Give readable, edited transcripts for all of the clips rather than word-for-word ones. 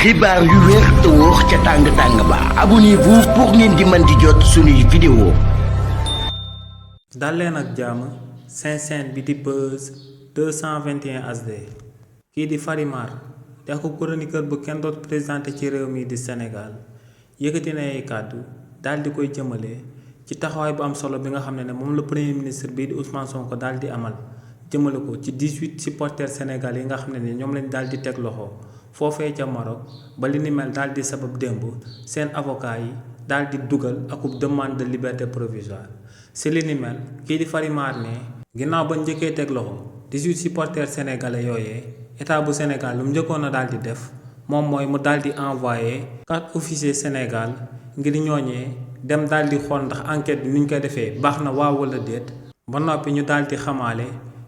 xibaar yu wér te wóor ca tàng ba abonnez-vous pour ngeen di mën di jot suñuy vidéo. dal leen ak jàmm seen chaîne bi di Buzz 221 HD kii di Farimar di ak chroniqueur bu kenn doot présenté ci réew mi di Sénégal yëkkati na ay kàddu daal di koy jëmale ci taxawaay bu am solo bi nga xam ne moom la premier ministre bii di Ousmane Sonko daal di amal jëmale ko ci 18 supporters Sénégal yi nga xam ne ñoom lañ daal di teg loxo foofee ca Maroc ba li ni mel daal di sabab démb seen avocat yi daal di dugal akub demande de liberté provisoire si li ni mel kii di Farimar ne ginnaaw ba njëkkee teg loxo 18 supporters sénégalais yooyee état bu Sénégal lu mu njëkkoon a daal di def moom mooy mu daal di envoyé 4 officiers Sénégal ngir ñooñee dem daal di xool ndax enquête bi ni ñu koy defee baax na waaw wala déet ba noppi ñu daal di xamaale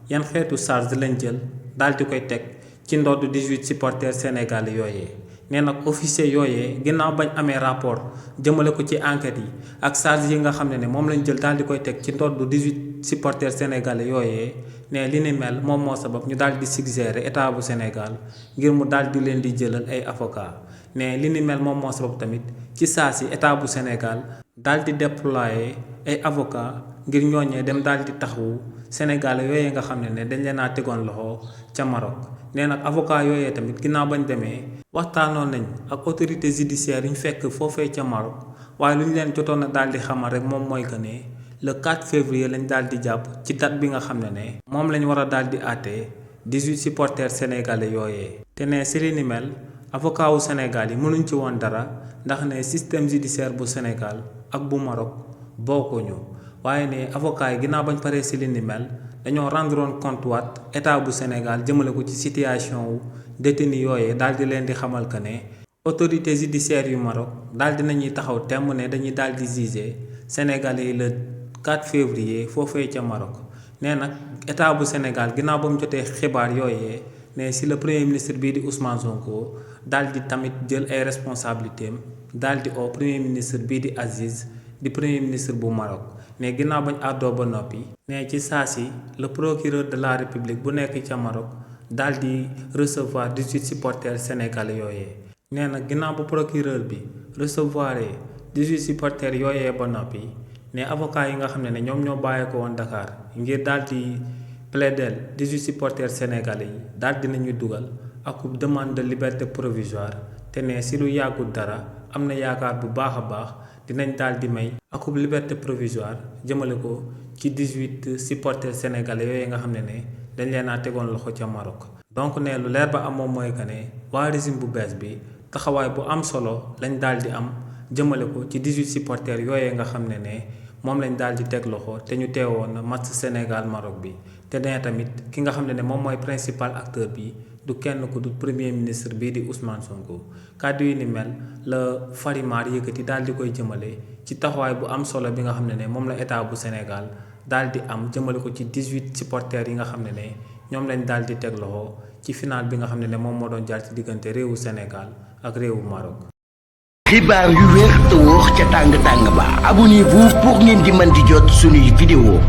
yan xeetu charge lañ jël daal di koy teg ci ndodd 18 supporters sénégalais yooyee nee nag officier yooyee ginnaaw bañ amee rapport jëmale ko ci enquête yi ak charge yi nga xam ne moom lañ jël daal di koy teg ci ndodd 18 supporters sénégalais yooyee ne li ni mel moom moo sabab ñu daal di suggérer état bu Sénégal ngir mu daal di leen di jëlal ay avocat ne li ni mel moom moo sabab tamit ci saa si état bu Sénégal daal di déployer ay avocat ngir ñooñee dem daal di taxawu sénégalais yooyee nga xam ne dañ leen a tegoon loxo ca Maroc nee nag avocat yooyee tamit ginnaaw bañ demee waxtaanoon nañ ak autorité judiciaire yi ñu fekk foofee ca Maroc waaye lu ñu leen jotoon a daal di xamal rek moom mooy que ne le 4 février lañ daal di jàpp ci date bi nga xam ne moom lañ war a daal di àttee 18 supporters sénégalais yooyee te ne si li ni mel avocat wu Sénégal yi mënuñ ci woon dara ndax ne système judiciaire bu Sénégal ak bu Maroc bokkuñu waaye ne avocat yi ginnaaw bañ paree si li ni mel dañoo rendre compte waat état bu Sénégal jëmale ko ci situation wu détenu yooyee daal di leen di xamal que ne autorité judiciaire yu Maroc daal di nañuy taxaw temm ne dañuy daal di juger Sénégalais yi le 4 février foofee ca Maroc nee nag état bu Sénégal ginnaaw ba mu jotee xibaar yooyee ne si le premier ministre bii di Ousmane Sonko daal di tamit jël ay responsabilités am daal di au premier ministre bii di Aziz di premier ministre bu Maroc ne ginnaaw bañ àddoo ba noppi ne ci saa si le procureur de la république bu nekk ca Maroc daal di recevoir 18 supporters sénégalais yooyee nee na ginnaaw bu procureur bi recevoir 18 supporters yooyee ba noppi ne avocat yi nga xam ne ñoom ñoo bàyyeeko woon Dakar ngir daal di plaider 18 supporters sénégalais yi daal di nañu dugal ak demande de liberté provisoire te ne si lu yàggul dara am na yaakaar bu baax a baax dinañ daal di may akub liberté provisoire jëmale ko ci 18 supporters sénégalais yooyu nga xam ne dañ leen a tegoon loxo ca Maroc donc ne lu leer ba am moom mooy que ne waa régime bu bees bi taxawaay bu am solo lañ daal di am jëmale ko ci 18 supporters yooyu nga xam ne moom lañ daal di teg loxo te ñu teewoon match Sénégal Maroc bi te ne tamit ki nga xam ne moom mooy principal acteur bi du kenn ku du premier ministre bii di Ousmane Sonko kàddu yi ni mel la Farimar yëkkati daal di koy jëmale ci taxawaay bu am solo bi nga xam ne moom la état bu Sénégal daal di am jëmale ko ci 18 supporters yi nga xam ne ñoom lañ daal di teg loxo ci final bi nga xam ne moom moo doon jaar ci diggante réewu Sénégal ak réewu Maroc. xibaar yu wér te wóor ca tàng ba abonnez-vous pour ngeen di mën di jot suñuy vidéo.